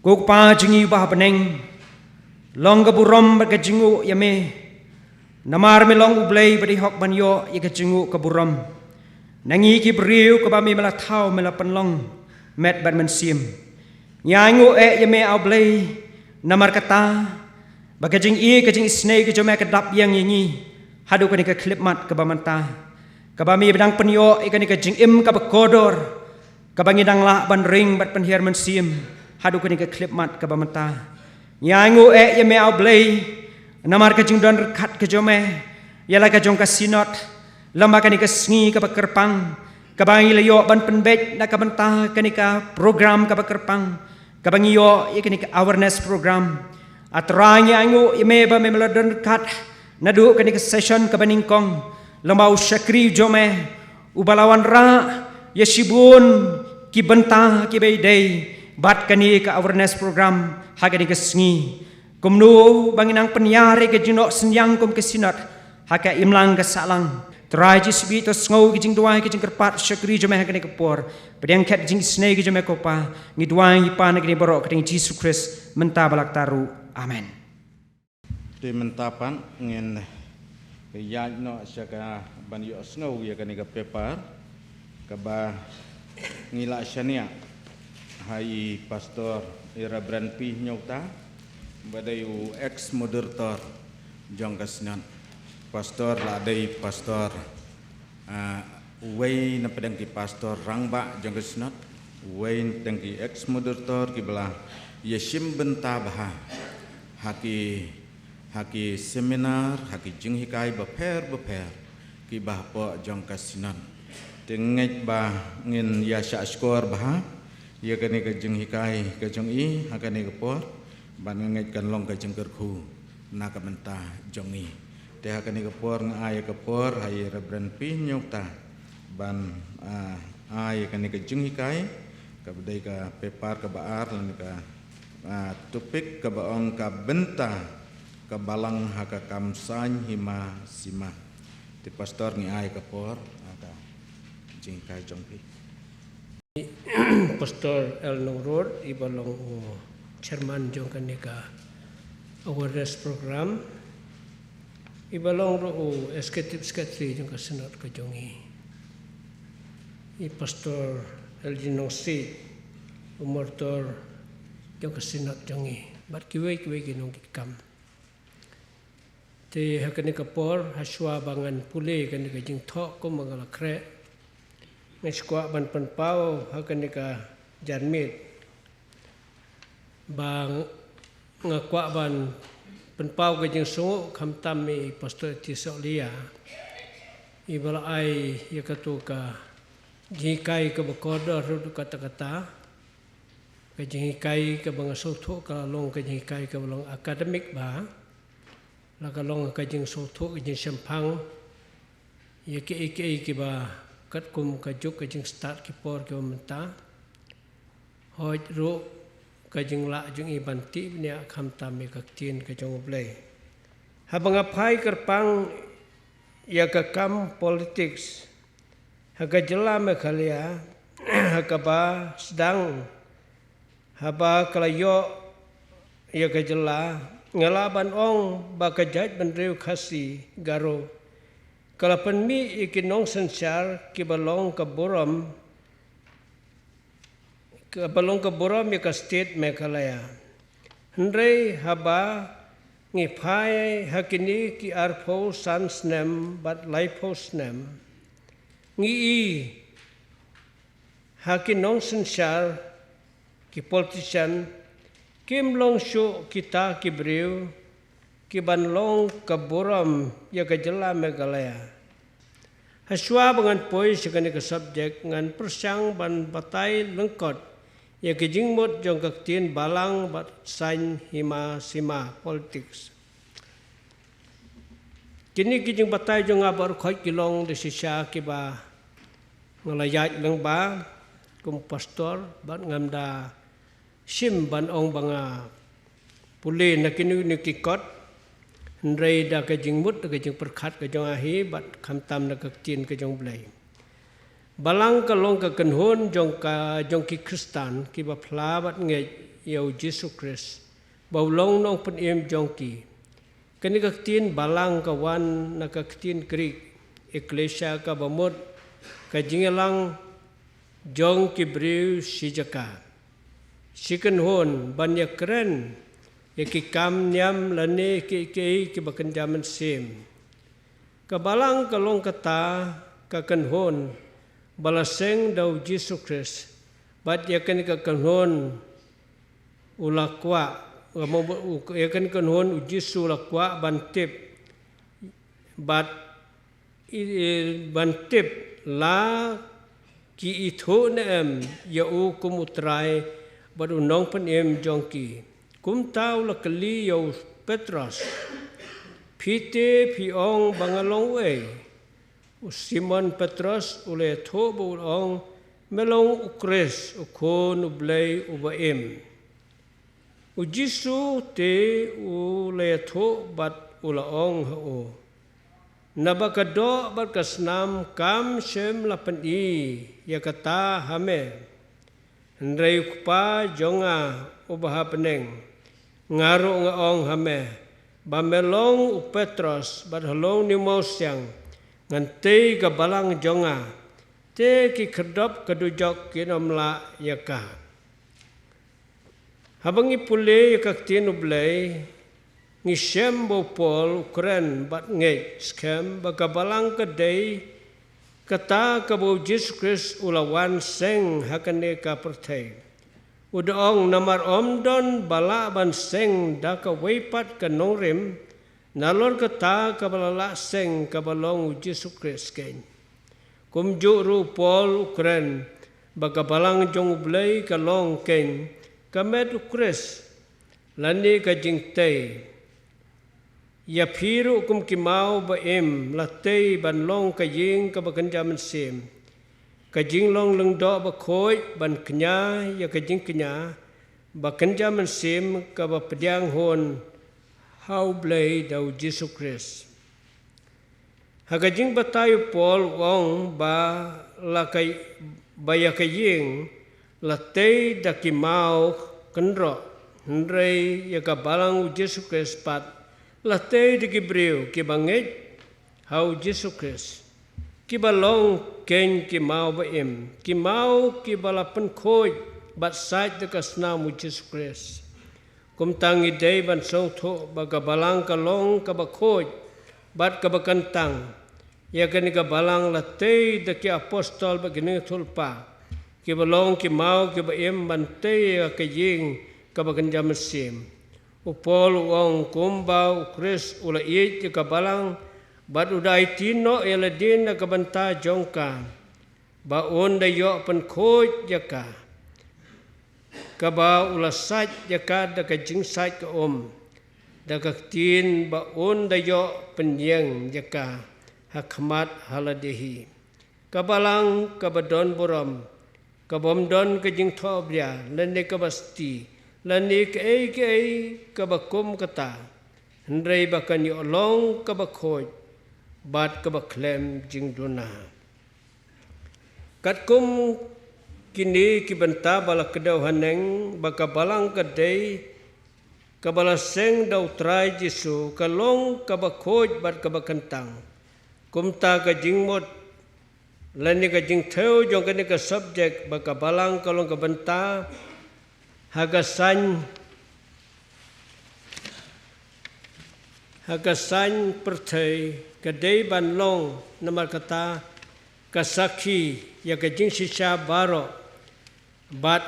Ko Kpa jong ngi uba ha bneng, long ka burom bad ka jingnguh ïa me. Namar me long U Blei ba dei hok ban ïoh ïa ka jingnguh ka burom. Na ngi ki briew kaba me la thaw, me la pynlong met bad mynsiem. Ngi ainguh eh ïa me A Blei, namar kata ba ka jingïeit ka jingisynei ka jong me ka dap ïeng ïa ngi haduh kane ka khyllipmat kaba mynta. Kaba me ba dang pynïoh ïa kane ka jingim kaba kordor, kaba ngi dang lah ban ring bad pynhiar mynsiem haduh kane ka khyllipmat kaba mynta. Ngi ainguh eh ïa me A Blei, namar ka jingdon ryngkat ka jong me ïa la ka jong ka Synod, lem bad kane ka sngi kaba kyrpang, kaba ngi la ïoh ban pynbeit na ka bynta kane ka program kaba kyrpang, kaba ngi ïoh ïa kane ka awareness program. A Trai, ngi ainguh ïa me ba me la don ryngkat naduh kane ka session kaba nyngkong, lem bad u shakri jong me uba la wanrah ïa shibun ki bynta kiba ïadei bad kane ka awareness program ha kane ka sngi. Kumno ba ngin nang pynïar ïa ka jingnoh synñiang kum ka Synod ha ka imlang ka sahlang. Trai Jisu bad to sngew ki jingduwai ki jingkyrpad shakri jong me ha kane ka por. Pdiang khet ki jingisynei ki jong me ko Pa. Ngi duwai ngi pan ha kane baroh ka kyrteng Jisu Khrist mynta bad la ka taru. Amen. Te mynta pat ngin ïaid noh sha ka ban ïohsngew ïa kane ka paper kaba ngi la shaniah ha i pastor, i Reverend P Hynñiewkta, ba dei u ex moderator jong ka synod. Pastor la dei pastor, ah, uwei na pdeng ki pastor rangbah jong ka synod, uwei na pdeng ki ex moderator kiba la ïashim bynta bha ha ki, ha ki seminar, ha ki jinghikai bapher bapher kiba hapoh jong ka synod. Te ngeit ba ngin ïa shah shkor bha ïa kane ka jinghikai ka jong i ha kane ka por, ban ngeit kan long ka jingkyrkhu na ka bynta jong i. Te ha kane ka por nga ai ka por ha i Reverend P Hynñiewkta ban, ah, ai kane ka jinghikai kaba dei ka paper kaba ar lane ka, ah, topic kaba ong ka bynta ka balang ha ka kam saiñ hima sima. Te pastor ngi ai ka por ha ka jinghikai jong phi. Pastor L Nongrot, iba long u chairman jong kane ka awareness program, iba long ruh u executive secretary jong ka synod ka jong i, i Pastor L G Nongsiej, u moderator jong ka synod jong i, bad kiwei kiwei ki nongkitkam. Te ha kane ka por, ha shuwa ba ngan pule kane ka jingthoh kum ba nga la khreh, nga sngewkwah ban pynpaw ha kane ka janmiet ba nga kwah ban pynpaw ka jingsngew khamtam i Pastor T Sohliya, iba la ai ïa katu ka jinghikai kaba kordor ruh katta katta. Ka jinghikai kaba nga sngewthuh ka la long ka jinghikai kaba long academic bha, la ka long ka jingsngewthuh, ka jingshemphang ïa kiei kiei kiba katkum ka juk ka jingstad ki por kiba mynta. Hooid ruh ka jinglah jong i ban tih bniah khamtam ïa ka ktien ka jong U Blei. Haba nga phai kyrpang ïa ka kam politics ha ka jylla Meghalaya, ha kaba sdang haba ka la ïoh ïa ka jylla, nga lah ban ong ba ka jaitbynriew Khasi Garo ka la pynmih ïa ki nongsynshar kiba long ka burom, kaba long ka burom ïa ka state Meghalaya. Hynrei haba ngi phai ha kine ki arphew san snem bad laiphew snem, ngi i ha ki nongsynshar, ki politician, kim long shuh kita ki briew kiban long ka burom ïa ka jylla Meghalaya. Ha shuwa ba ngan poi sha kane ka subject, ngan pyrshang ban batai lyngkot ïa ka jingmut jong ka ktien balang bad saiñ hima sima, politics. Kine ki jingbatai jong nga baroh ki long da shisha kiba nga la ïaid lyngba kum pastor, bad ngam da shim ban ong ba nga pule na kino kino ki kot, hynrei da ka jingmut, da ka jingpyrkhat ka jong nga hi, bad khamtam na ka ktien ka jong U Blei. Balang ka long ka kynhun jong ka, jong ki Khristan kiba phla bad ngeit ïa U Jisu Khrist ba u long nongpynim jong ki. Kane ka ktien balang ka wan na ka ktien Greek ekklesia, kaba mut ka jingïalang jong ki briew shi jaka, shi kynhun, ban ïakren ïa ki kam niam lane kiei kiei kiba kynja mynsiem. Ka balang ka long kata ka kynhun ba la seng da U Jisu Khrist, bad ïa kane ka kynhun u la kwah, ïa kane ka kynhun U Jisu u la kwah ban tip, bad i, i, ban tip la ki ithuh ne em ïa u kum U Trai bad u nongpynim jong ki. Kumta u la kylli ïa u Petros, "Phi te phi ong ba nga long uei?" U Simon Petros u la ïathuh bad u la ong, "Me long U Khrist, U Khun U Blei uba im." U Jisu te u la ïathuh bad u la ong ha u, Naba ka doh bad ka snam kam shym la pyni ïa kata ha me. Hynrei u Kpa jong nga uba ha bneng, nga ruh nga ong ha me, ba me long u Petros, bad halor une u mawsiang ngan tei ka balang jong nga, te ki khyrdop ka dujok kin ym lah ïa ka. Haba ngi pule ïa ka ktien U Blei, ngi shem ba u Paul u kren bad ngeit skhem ba ka balang ka dei kata kaba u Jisu Khrist u la wan seng ha kane ka pyrthei. U da ong, namar ym don ba lah ban seng da kawei pat ka nongrim, nalor kata kaba la lah seng kaba long u Jisu Khrist keiñ. Kumjuh ruh u Paul u kren ba ka balang jong U Blei ka long keiñ ka met u Khrist, lane ka jingtei. Ïa phi ruh kum ki maw ba im, la tei ban long ka ïing kaba kynja mynsiem, ka jinglong lyngdoh bakhuid, ban kñia ïa ka jingkñia ba kynja mynsiem kaba pdiang hun ha U Blei da u Jisu Khrist. Ha ka jingbatai u Paul u ong ba la ka, ba ïa ka ïing la tei da ki maw kynroh, hynrei ïa ka balang u Jisu Khrist pat la tei da ki briew kiba ngeit ha u Jisu Khrist, kiba long keiñ ki maw ba im, ki maw kiba la pynkhuid bad sait da ka snam u Jisu Khrist. Kumta ngi dei ban sngewthuh ba ka balang ka long kaba khuid bad kaba kyntang. Ïa kane ka balang la tei da ki apostol bad ki nongïathuhlypa, kiba long ki maw kiba im ban tei ïa ka ïing kaba kynja mynsiem. U Paul u ong, kumba u Khrist u la ïeit ïa ka balang, bad u da aiti noh ïa lade na ka bynta jong ka, ba un da ïoh pynkhuid ïa ka, kaba u la sait ïa ka da ka jingsait ka um, da ka ktien ba un da ïoh pynïeng ïa ka ha khmat ha lade hi. Ka balang kaba don burom, kabym don ka jingthohbria, lane kaba sti, lane kaei kaei kaba kum kata, hynrei ba kan ïoh long kaba khuid bad kaba khlem jingduna. Katkum kine ki bynta ba la kdew haneng, ba ka balang ka dei kaba la seng da u Trai Jisu, ka long kaba khuid bad kaba kyntang. Kumta ka jingmut lane ka jingthew jong kane ka subject ba ka balang ka long ka bynta ha ka saiñ, ha ka saiñ pyrthei ka dei ban long, namar kata, ka sakhi ïa ka jingshisha baroh bad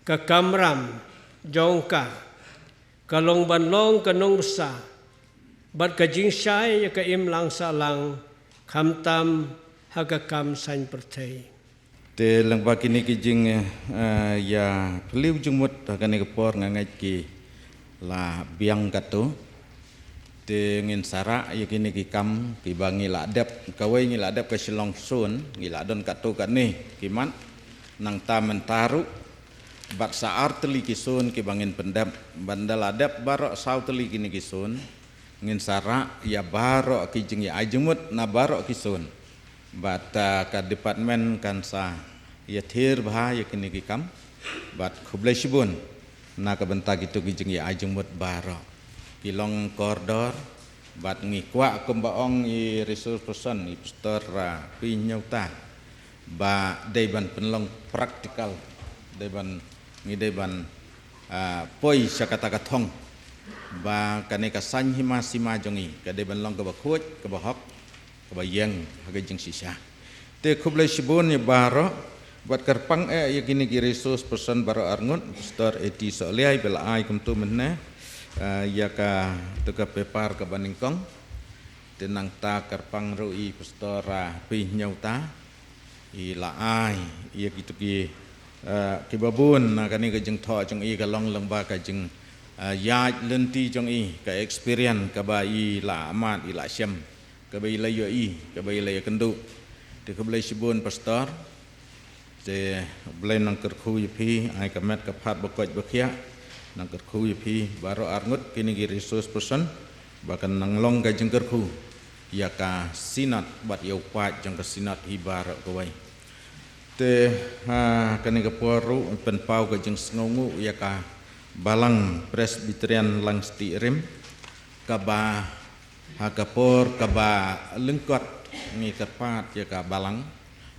ka kamram jong ka, ka long ban long ka nongbsa bad ka jingshai ïa ka imlang sahlang, khamtam ha ka kam saiñ pyrthei. Te lyngba kine ki jing, eh, ïa phylliew jingmut ha kane ka por, nga ngeit ki la biang katto. Te ngin sa rah ïa kine ki kam kiba ngi la dep, kawei ngi la dep ka Shillong Zone, ngi la don katto katne ki mat, nangta mynta ruh bad sa ar tylli ki zone kiba ngin pyndep, bad ynda la dep baroh saw tylli kine ki zone, ngin sa rah ïa baroh ki jingïa ai jingmut na baroh ki zone. Bad, ah, ka department kan sa ïathir bha ïa kine ki kam. Bad khublei shibun na ka bynta kito ki jingïa ai jingmut baroh. Ki long kordor, bad ngi kwah kumba ong i resource person, i Pastor, ah, P. Hynñiewta, ba dei ban pynlong practical, dei ban, ngi dei ban, ah, poi sha kata ka thong, ba kane ka saiñ hima sima jong ngi ka dei ban long kaba khuid, kaba hok, kaba ïeng ha ka jingshisha. Te khublei shibun ïa baroh, bad kyrpang eh ïa kine ki resource person baroh arngut, Pastor A T Sohliai ba la ai kumto mynne, eh, ïa kato ka paper kaba nyngkong. Te nangta kyrpang ruh i Pastor, ah, P. Hynñiewta, i la ai ïa kito ki, eh, kiba bun na kane ka jingthoh jong i, ka long lyngba ka jing, eh, ïaid lynti jong i, ka experience kaba i la mad, i la shem, kaba i la ïohi, kaba i la ïakynduh. Te khublei shibun Pastor. Te U Blei un nang kyrkhu ïa phi, ai ka met ka phad ba koit ba khiah. Nang kyrkhu ïa phi baroh arngut kine ki resource person, ba kan nang long ka jingkyrkhu ïa ka Synod bad ïa u paid jong ka Synod hi baroh kawei. Te ha kane ka por ruh pynpaw ka jingsngewnguh ïa ka Balang Presbyterian Langstieh Rim, kaba ha ka por kaba lyngkot ngi kyrpad ïa ka Balang,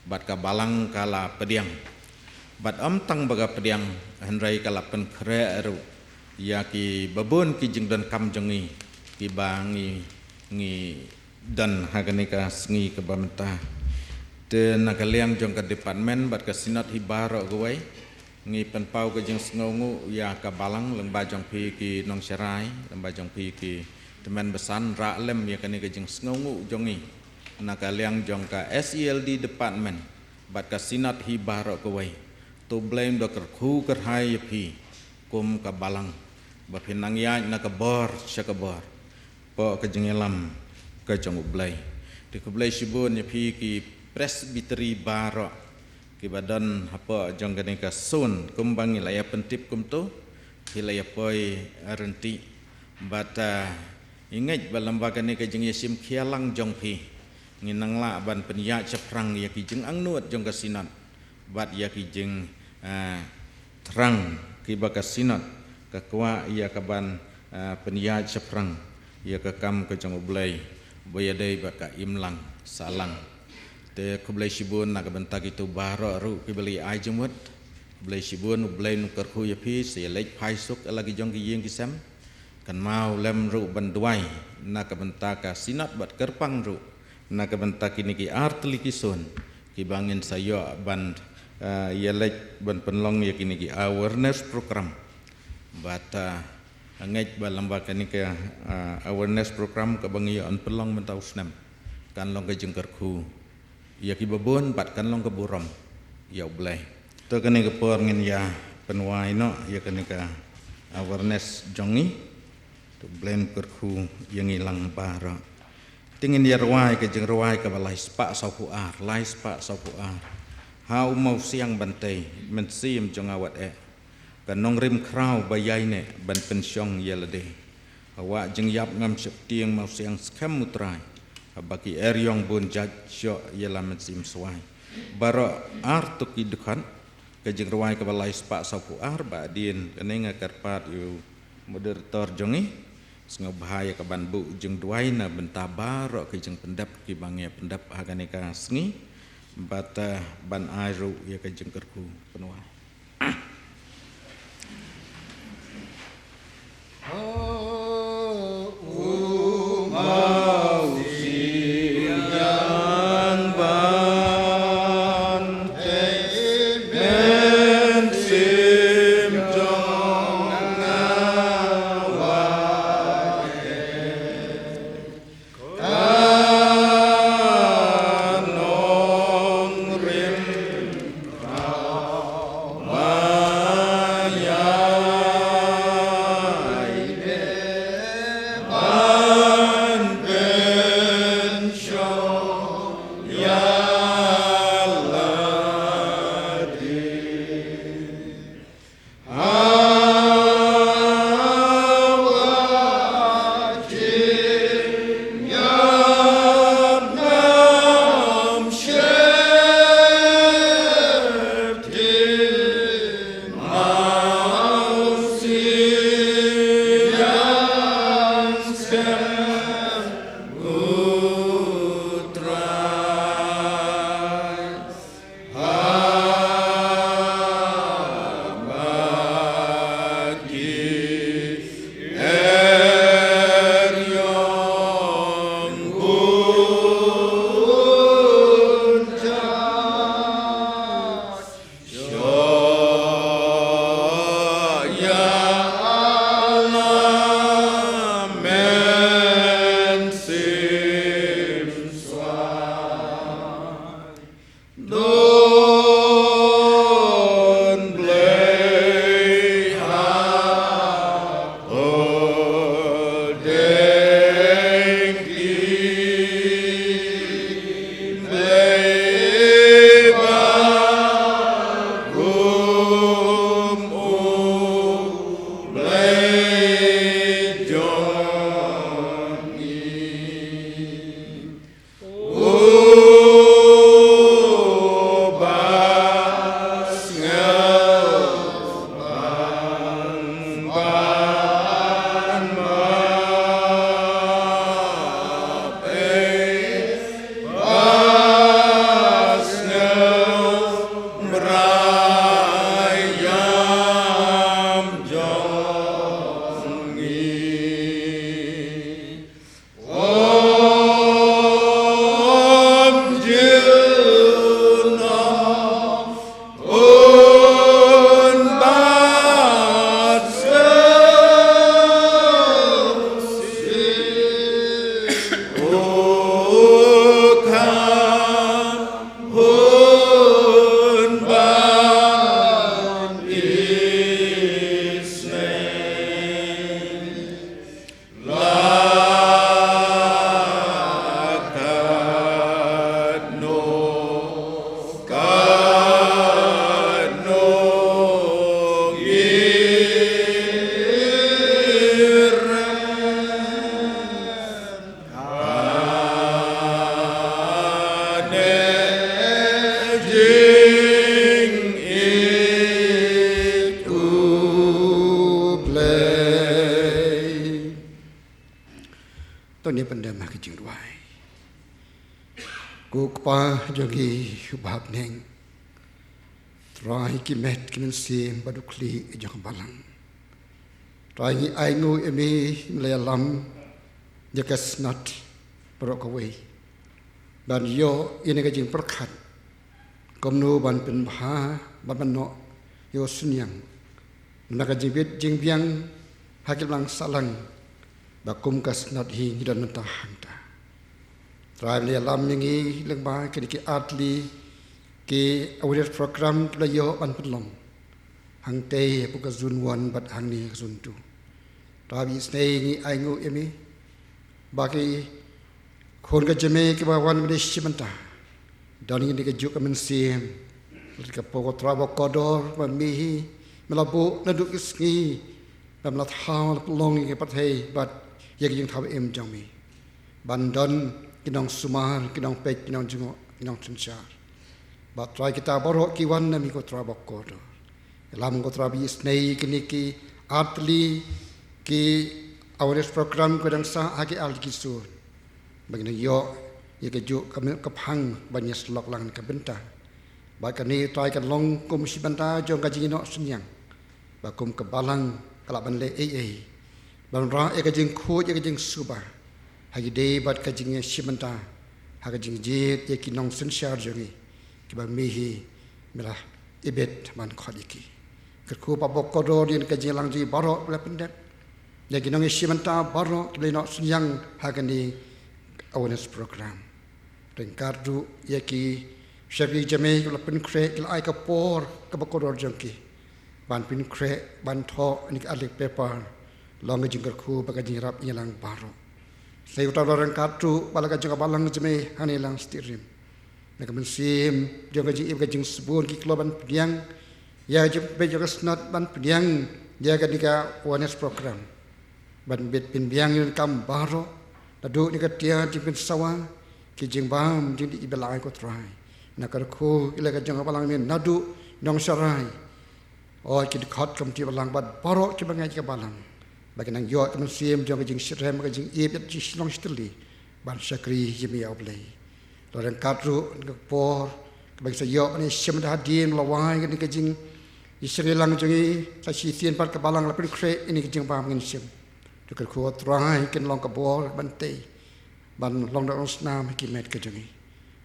bad ka Balang ka la pdiang. Bad ym tang ba ka pdiang, hynrei ka la pynkhreh ruh ïa ki babun ki jingdonkam jong ngi, kiba ngi, ngi don ha kane ka sngi kaba mynta. Te na ka liang jong ka department bad ka Synod hi baroh kawei, ngi pynpaw ka jingsngewnguh ïa ka Balang, lyngba jong phi ki nongsharai, lyngba jong phi ki tymmen basan, rah lem ïa kane ka jingsngewnguh jong ngi na ka liang jong ka S E L D department bad ka Synod hi baroh kawei. To Blei un da kyrkhu kyrhai ïa phi kum ka Balang, ba phin nang ïaid na ka bor sha ka bor hapoh ka jingïalam ka jong U Blei. Te khublei shibun ïa phi ki Presbytery baroh kiba don hapoh jong kane ka zone, kumba ngi la ïa pyntip kumto, phi la ïa poi ryntih. Bad, ah, ngi ngeit ba lyngba kane ka jingïashim khia lang jong phi, ngin nang lah ban pynïaid shaphrang ïa ki jingangnud jong ka Synod bad ïa ki jing, ah, thrang kiba ka Synod ka kwah ïa ka ban, ah, pynïaid shaphrang ïa ka kam ka jong U Blei, ba ïadei bad ka imlang sahlang. Te khublei shibun na ka bynta kito baroh ruh kiba la ïa ai jingmut. Khublei shibun, U Blei un kyrkhu ïa phi, sa ïa leit phai suk ïa la ki jong ki ïing ki sem. Kynmaw lem ruh ban duwai na ka bynta ka Synod bad kyrpang ruh na ka bynta kine ki artylli ki zone kiba ngin sa ïoh ban, ah, ïa leit ban pynlong ïa kine ki awareness program. Bad, ah, ngeit ba lyngba kane ka, ah, awareness program kaba ngi ïoh ban pynlong mynta u snem, kan long ka jingkyrkhu ïa kiba bun bad kan long ka burom ïa U Blei. To kane ka por ngin ïa pynwai noh ïa kane ka awareness jong ngi. To Blei un kyrkhu ïa ngi lang baroh. Te ngin ïa rwai ka jingrwai kaba lai spah sawphew ar, lai spah sawphew ar. Ha u mawsiang ban tei, mynsiem jong nga wat eh, ka nongrim khraw ba ïaineh ban pynshong ïa lade. Ha wah jingïap ngam sheptieng mawsiang skhem U Trai, haba ki eriong bun jait shoh ïa la mynsiem swai. Baroh ar tu ki dkhot ka jingrwai kaba lai spah sawphew ar, ba hadien kane nga kyrpad ïa u moderator jong ngi, sngewbha ïa ka ban buh jingduwai na bynta baroh ki jingpyndep kiba ngi ïa pyndep ha kane ka sngi, bad, eh, ban ai ruh ïa ka jingkyrkhu. Pynwai. Ngin ïa pyndem ha ka jingduwai. Ko Kpa jong ngi uba ha bneng, Trai ki met ki mynsiem bad u khlieh jong ka balang. Trai ngi ainguh ïa me, me la ïalam ïa ka Synod baroh kawei ban ïoh ïa ka jingpyrkhat kumno ban pynbha, ban pynnoh ïa u synñiang na ka jingbit jingbiang ha ki balang sahlang, ba kum ka Synod hi ngi don mynta hangta. Trai me la ïalam ïa ngi lyngba kine ki artylli ki awareness program ki la ïoh ban pynlong hangtei hapoh ka zone one bad hangne ka zone two. Trai ba isynei ngi ainguh ïa me ba ki khun ka jong me kiba wan ban ïashim bynta, don kine ki juk ka mynsiem, lada ka por, ko Trai bakordor, ba me hi me la buh naduh ki sngi ba me la thaw, la pynlong ïa ka pyrthei bad ïa ka jingthaw im jong me, ban don ki nongsumar, ki nongpeit, ki nongjngoh, ki nongsynshar. Bad Trai kita baroh ki wan na me ko Trai bakordor. Ïalam ko Trai ba isynei kine ki artylli ki awareness program kiba dang sah ha ki artylli ki zone, ba ngin ïoh ïa ka juk ka, ka phang ban ïasyllok lang na ka bynta. Bad kane Trai kan long kum shi bynta jong ka jingïasyllok synñiang, ba kum ka balang ka lah ban leh ei ei ban rah ïa ka jingkhuid, ïa ka jingsuba ha ki dei bad ka jingïashim bynta ha ka jingjied ïa ki nongsynshar jong ngi, kiba me hi me la ibit ban khot ïa ki. Kyrkhu Kpa bakordor, ïa ka jingïalang jong ngi baroh ba la pyndep, ïa ki nongïashim bynta baroh kiba la ïasyllok synñiang ha kane awareness program. Ryngkat ruh ïa ki shakri jong me kiba la pynkhreh, ki la ai ka por kaba kordor jong ki ban pynkhreh, ban thoh ïa ki artylli ki paper. Long ka jingkyrkhu bad ka jingïarap ïalang baroh. Sa ïa uta la ryngkat ruh ba la ka jong ka balang jong me hangne Langstirrim, na ka mynsiem jong ka jingim, ka jingsbun, ki kloi ban pdiang ïa ka jingpeit jong ka Synod, ban pdiang ïa kane ka awareness program, ban bit pynbiang ïa ka kam baroh, naduh ïa ka tiar jingpynsawa, ki jingbam jingdih ba la ai ko Trai. Na ka kyrkhu ïa la ka jong ka balang me, naduh nongsharai, oh ki dkhot committee balang bad baroh kiba ngeit ïa ka balang, ba kin nang ïoh ka mynsiem jong ka jingshitrhem, ka jingïeit, ka jingshlong shitylli ban shakri ïa me, ïa U Blei. La ryngkat ruh na ka por kaba ngi sa ïoh ban ïashim bynta hadien, la wai kane ka jingïashakri lang jong ngi, sa shisien pat ka balang la pynkhreh ïa kane ka jingbam ngin shim. To kyrkhu ko Trai kin long ka bor ban tei, ban long da u nongsnam ha ki met ka jong ngi.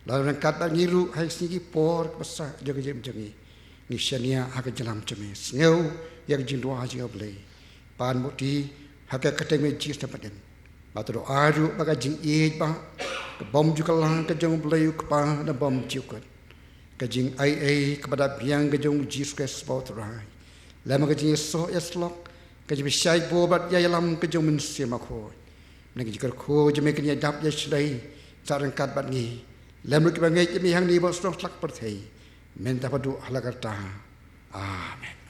La ryngkat bad ngi ruh ha ki sngi ki por kiba sah jong ka jingim jong ngi, ngi shaniah ha ka jingïalam jong me. Sngew ïa ka jingduwai jong ngi, U Blei. Pan buti ha ka kyrteng me Jisu Khrist ba don. Bad to duwai ruh ba ka jingïeit, ba ka bymjukut lang ka jong U Blei U Kpa, na bymjukut ka jingaiei kaba da biang ka jong U Jisu Khrist ba U Trai, lem ka jingïasoh ïasyllok, ka jingpynshai bor bad ïalam ka jong U Mynsiem Bakhuid, na ka jingkyrkhu jong me kin ïadap ïashlei sa ryngkat bad ngi, lem ruh kiba ngeit ïa me hangne bad sdang shlak pyrthei, mynta bad haduh hala karta. Amen.